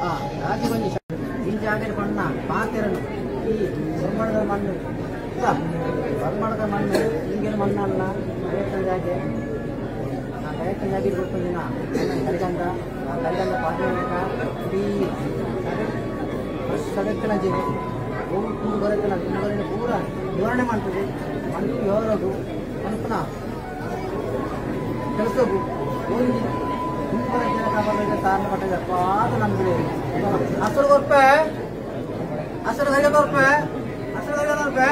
ಆ ರಾಜಗೊಂಜಿ ಈ ಜಾಗದ ಬಣ್ಣ ಪಾತೆರನು ಈ ಬರ್ಮಣದ ಮಣ್ಣು ಬರ್ಮಣದ ಮಣ್ಣು ಹಿಂಗಿನ ಮಣ್ಣಲ್ಲ ಪ್ರಯತ್ನ ಜಾಗೆ ಆ ಪ್ರಯತ್ನ ಜಾಗೆ ಕೊಡ್ತಂದಿನ ಕರಿಗಂಧ ಆ ಕರಿಗಂಧ ಪಾತೆರಕ ಈ ಸಡಕ್ಕನ ಜಿಲ್ಲೆ ಪೂರ ಬರತ್ತಲ್ಲ ಪೂರ ಪೂರ ವಿವರಣೆ ಮಾಡ್ತದೆ ಮಣ್ಣು ಯೋರೋದು ಅನ್ಪನ ಕೆಲಸಗು ಒಂದು ತುಂಬ ಜನ ಕಾಪಾಡಬೇಕು ಸಾರನ ಪಟ್ಟದ ಪಾದ ನಮ್ಗೆ ಹಸರು ಕೊರ್ಪೆ ಹಸರು ಕೈಗೆ ಕೊರ್ಪೆ ಹಸರು ಕೈಗೆ ಕೊರ್ಪೆ.